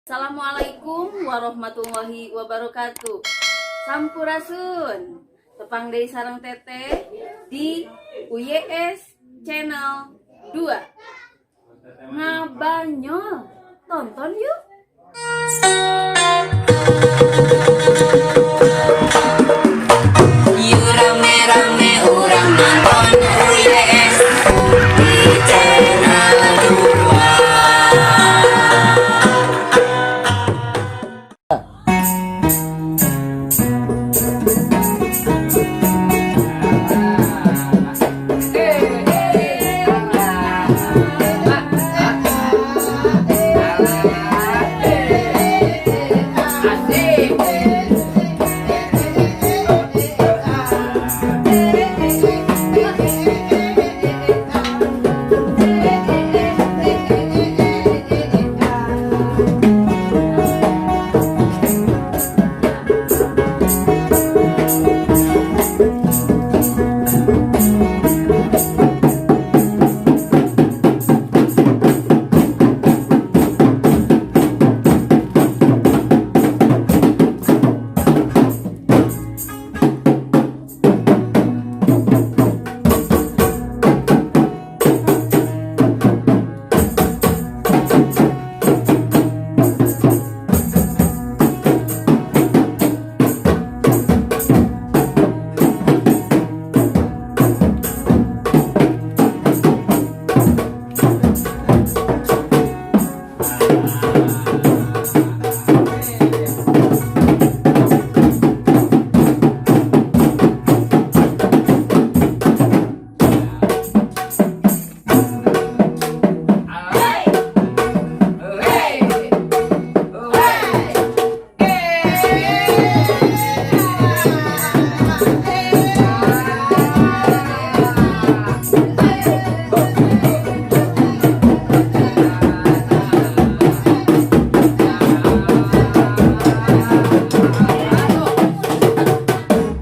Assalamualaikum warahmatullahi wabarakatuh. Sampurasun. Tepang deui sareng Teteh di UYS Channel 2. Ngabanyol. Tonton yuk. Yuk rame-rame urang nonton UYS di channel 2.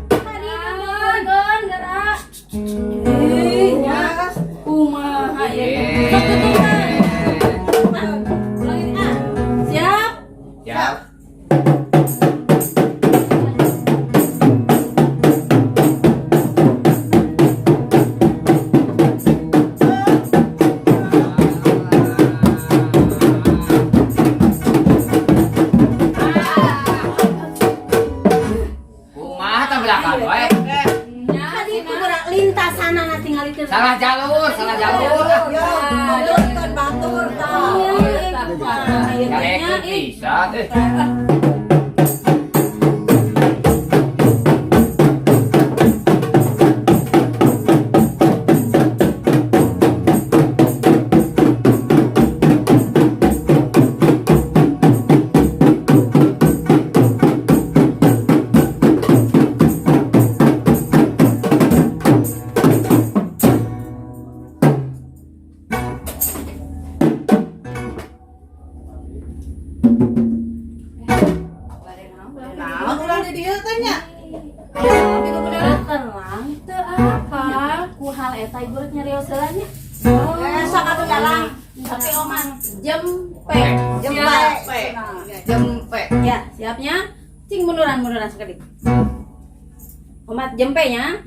Tadi nonton gerak. Ih, nya kumaha ya. Sok tuturkeun. Ah, ulangin ah. Siap? Siap. Kumaha tah belakang we? Tadi itu gerak lintasanana tinggal itu. Salah jalur, salah jalur. Tuturkeun batur tah. Iya, Carekeun pisan eh. Naon urang di dieu teh nya? Terang teu apa ku hal eta ibu rek nyarios heula nya. Eh, sok atuh dalang. Tapi oman jempe. Jempe. Jempe. Ya, siapnya? Cing munduran-munduran sekedik. Omat jempe nya.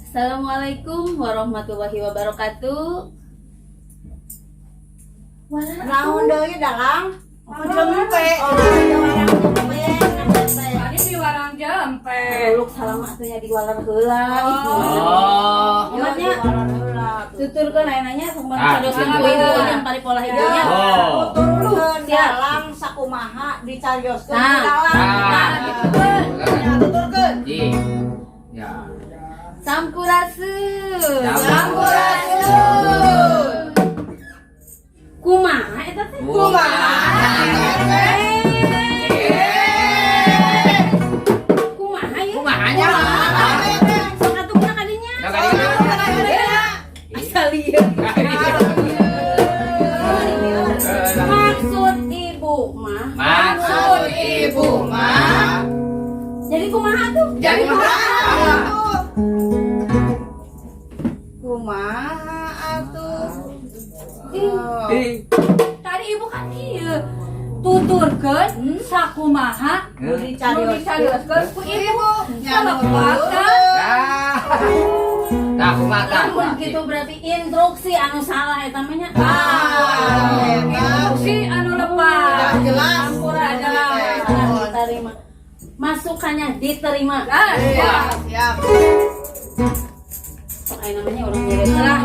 Assalamualaikum warahmatullahi wabarakatuh. Walah, Naon deui dalang? Jempe. Oh, jempe. Tadi di warang jempe. Luluk salam atuh nya diwaler heula. Ih, Oh. Omatnya tuturkeun aya nanya kumaha Ah, carioskeun ku tuturkeun. ibu yang paripolah ibunya. Oh. Tuturkeun Siap. dalang sakumaha dicarioskeun Nah. ku dalang. Nah. Gitu. Ya, tuturkeun. Ji. Ya. Sampurasun. Sampurasun. Kumaha eta teh? Kumaha? Kumaha ya? Kumaha nya? Sok atuh kuna kadinya. Nah, kadinya. Asal ieu. Maksud ibu mah. Maksud ibu mah. Jadi kumaha tuh? Jadi kumaha? Kumaha atuh? Ih, Ih. tadi ibu kan ieu. Tuh Dituturkeun sakumaha Nu nu dicarioskeun ku ibu. Nya Lepat kan? Ah. Tah kumaha tah? Lamun gitu berarti instruksi anu salah eta mah nya. Ah, eta. Instruksi anu lepat. Udah jelas. Hampura jelas. Salah diterima. Masukannya diterima. Ah, Iya, siap. siap. Sok aya namanya orang nyeret Lah.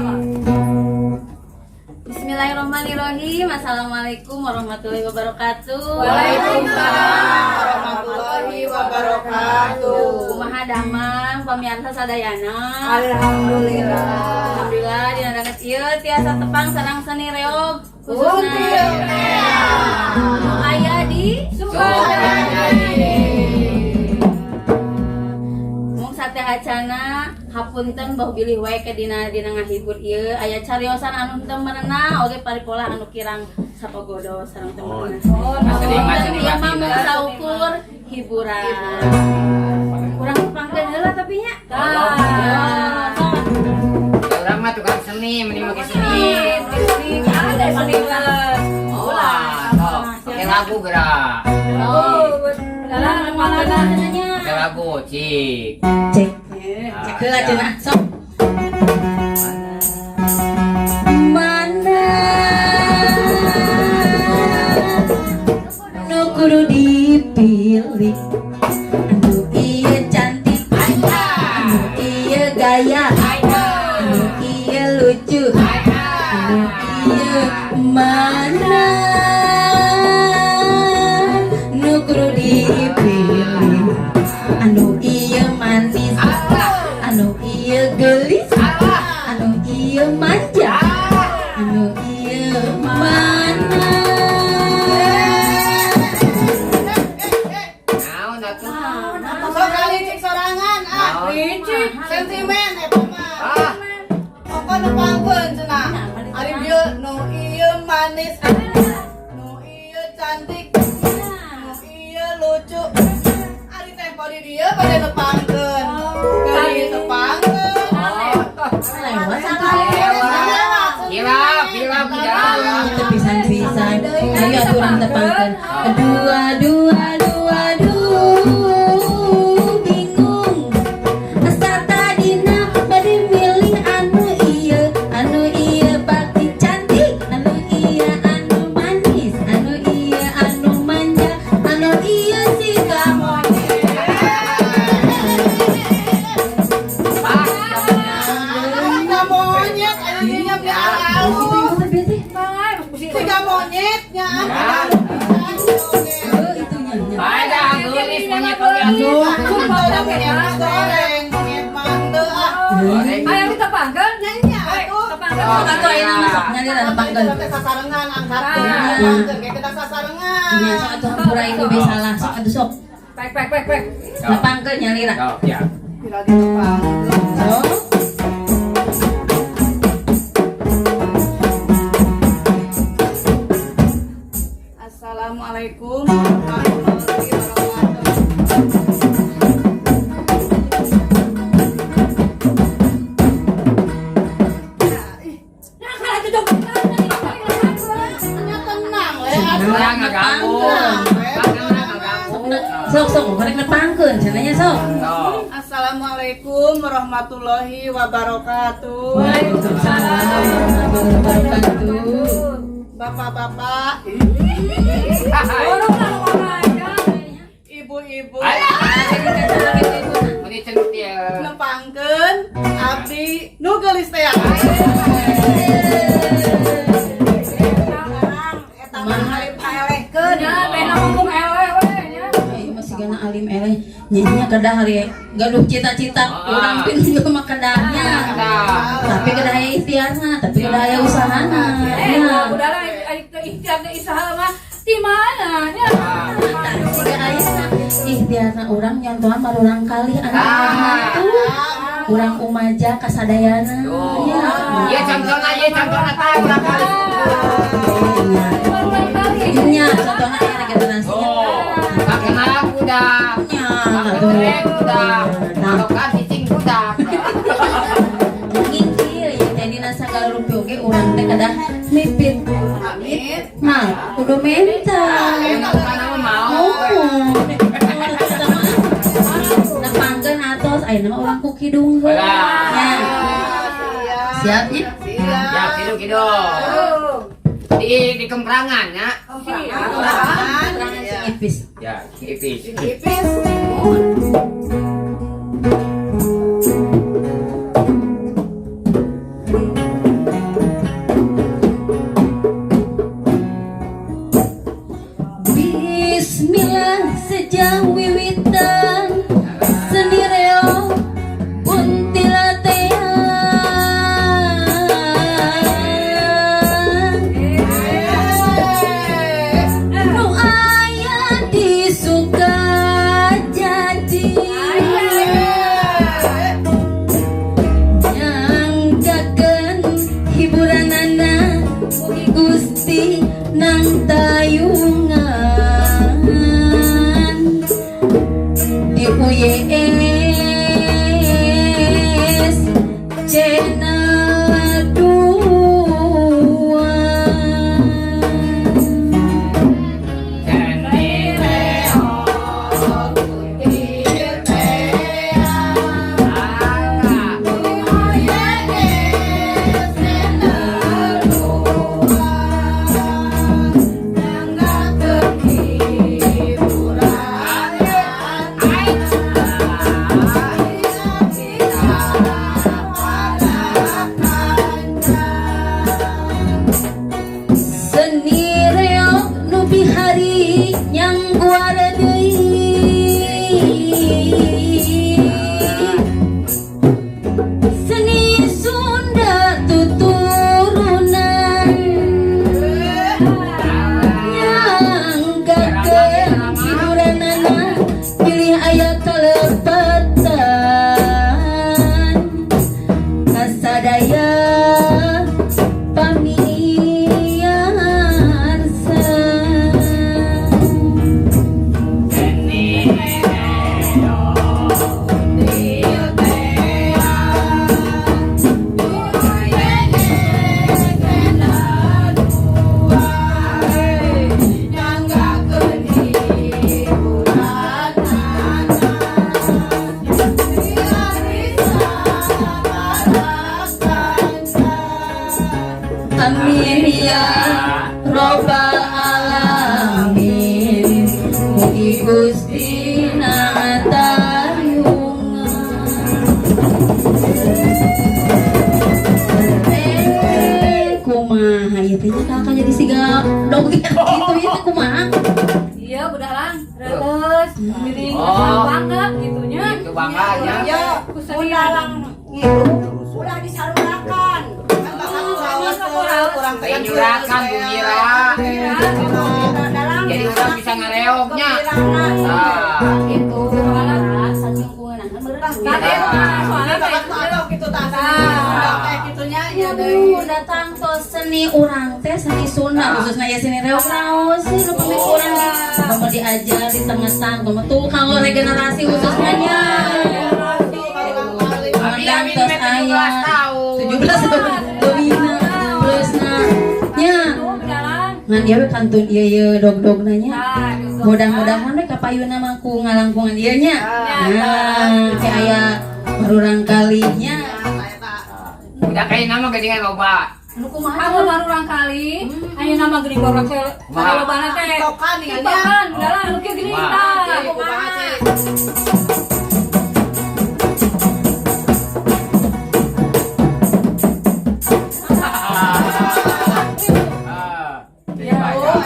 Bismillahirrahmanirrahim. Assalamualaikum warahmatullahi wabarakatuh. Waalaikumsalam warahmatullahi wabarakatuh. Kumaha damang pamirsa sadayana. Alhamdulillah. Alhamdulillah dina danget ieu tiasa tepang sareng seni reog khususna Until nu aya di Sukadaya. Mung sateuacana hapunten bau bilih wae ke dina dina ngahibur ieu aya cariosan anu henteu merenah oge paripola anu kirang sapogodo sareng teu merenah. Oh, Seni mah seni Ieu mah mung mah. saukur hiburan. Kurang tepangkeun heula tapi nya. Tah. Ya, Urang mah tukang seni, mending make seni. Seni, ada seni geus. Ulah, sok. Pakai lagu gerak. Oh, dalam Mana cenah. Pakai lagu, cik. Cek. Ah, Cek heula cenah. Sok. Mana nu kudu dipilih, anu ieu cantik, anu ieu gaya, anu ieu lucu, anu ieu mana nu kudu dipilih, anu ieu manis, anu ieu geulis, anu ieu manja, anu ieu mana. Naon atuh? Sok kali cik sorangan ah. Naon? Licik. Sentimen eta mah. Ah, Pokok nepangkeun cenah. Ari bieu nu ieu manis, nu ieu cantik, nu ieu lucu. Ari tempo di dieu pada nepangkeun. Geulis tepangkeun. Lewat sakali. Hilap, hilap, hilap. Itu pisan-pisan. Ayo aturan tepangkeun. Dua dua dua dua bingung. Asa tadina bade milih anu ieu bati cantik, anu ieu anu manis, anu ieu anu manja, anu ieu siga monyet. Siga monyet aya dinya beli alus. Siga monyet nya. Oh, itu nya. Ada geulis monyet oge atuh. Sumpah monyet mah goreng, monyet mah henteu ah. Goreng. Ayo ditepangkeun. Nya atuh. Tepangkeun. Oh. Atuh ayeuna masuk nyalira tepangkeun. Kita sasarengan angkatkeun, Ah. tepangkeun kayak kita sasarengan. Nya sok atuh hampura ieu be salah, sok atuh sok. Pek pek pek pek. Tepangkeun nyalira. Sok, ya. Kira ditepangkeun. Sok. Assalamualaikum warahmatullahi wabarakatuh. Nah, kalau itu dong. Nya tenang we. Tenang ngaganggu. Tenang ngaganggu. Sok sok karek nepangkeun cenah nya sok. Sok. Assalamualaikum warahmatullahi wabarakatuh. Waalaikumsalam warahmatullahi wabarakatuh. Bapak-bapak, Orang lah orang. ibu-ibu, Meni centil. nepangkeun abdi nu geulis teh. Eta mah alim paelehkeun. Ya, bena ngomong eleh we nya. Ieu mah sigana alim eleh nya kedah hari gaduh cita-cita urang pin juga mah kedahnya. Tapi kedah aya ikhtiarna, tapi kedah aya usahana. Eh, Ya. udahlah ikhtiar teh usaha mah di mana nya? Tah, siga ayeuna ikhtiarna urang nyontohan marurang kali anu tuh. Urang umaja kasadayana. Tuh. Ya. Iya contohna, ieu contohna tah urang kali. Nya. Barulang kali. Nya contohna aya generasinya. Tuh. Kakenal budak. Nya. Atuh. Kakenal budak. Nah, Malokan cicing budak. mungkin kieu ya teh dina sagala rupi oge urang teh kedah mipit. Amin. Nah, kudu menta. Eta Ayeuna mah urang ku kidung heula. Lah. Nya. Siap. Siap nya? Siap. Ya, kidung kidung. Di kemprangan ya. Kemprangan. Terangan sing ipis. Ya, ipis. Ipis. Bismillah sejang wiwitan seni reog kuntilatean nu aya di Sukajadi nyanggakeun hiburanana mugi Gusti nang tayungan di UYS Channel 2. Seni reog Ah. Seni reog nu bihari nyangguar deui seni Sunda tuturunan nyanggakeun hiburanana bilih aya kalepatan kasadaya pamiarsa. Seni reog Amin ya robbal alamin, mugi Gusti tayungan. Eh, kumaha ieu teh nya, kakak jadi siga dog gitu ieu teh kumaha? Iya, udah lang. Terus, miring Oh. bangga gitunya. Itu bangga ya. Ya, Udah gitu. Udah disarurakan. Kurang Penyurakan Bu Mira. Jadi orang bisa ngareognya. Ah. Gitu. Saking kueunangan meureun. Tadi soalnya Bakat mah gitu tah. Kayak gitunya ya Aduh, datang tuh seni urang teh seni Sunda khususnya ya seni reog naon sih nu pamit urang di pamit diajar di tengah tong tuh kanggo regenerasi khususnya nya. Abi abi tos 17 aya. tahun. 17 leuwihna plusna nya. Udah lang. Ngan ieu we kantun ieu ieu dog-dogna nya. Nah, gitu. Mudah-mudahan we kapayuna mah ku ngalangkungan ieu nya. Nah, teh aya barurang kalinya. Udah kayak nama geningan loba. Anu kumaha? Aku baru orang kali, ayo nama geuning baru teh, Kumaha? lobana teh. Tiktokan nih, Tiktokan, udah lah, nu kieu geuning Kumaha? tah. Kumaha sih? Ah. Jadi banyak.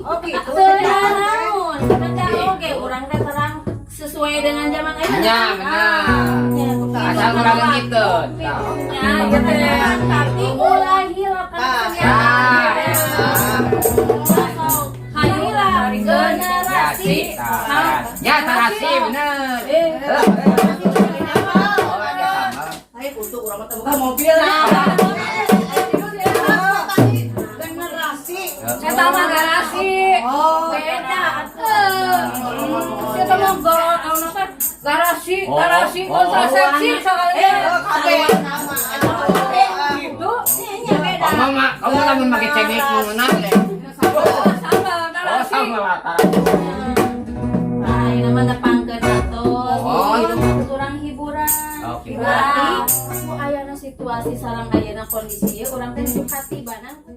Oh gitu. Teu naon, kan oge urang teh terang sesuai dengan zaman ayeuna. Nya benar. Asal urang gitu. Ya, ieu teh. Tapi ulah hilap kana kesenian. Ah. Hayu lah, Generasi. Ya tarasi bener. Oh, ada sama. Ayo untuk urang mah teh buka mobil. Generasi. Eta mah garasi. Oh. Beda atuh. Eta mah anu teh garasi, Oh, garasi oh. kontrasepsi sakali. Kabeh sama. Gitu. Kamu mah kamu lamun make cengek nu teh. Sama Oh, garasi. sama lah tarasi. Nah, ayeuna mah nepangkeun atos. Oh. Oke. Berarti ku ayana situasi sareng ayana kondisi ieu urang teh katibanan ku.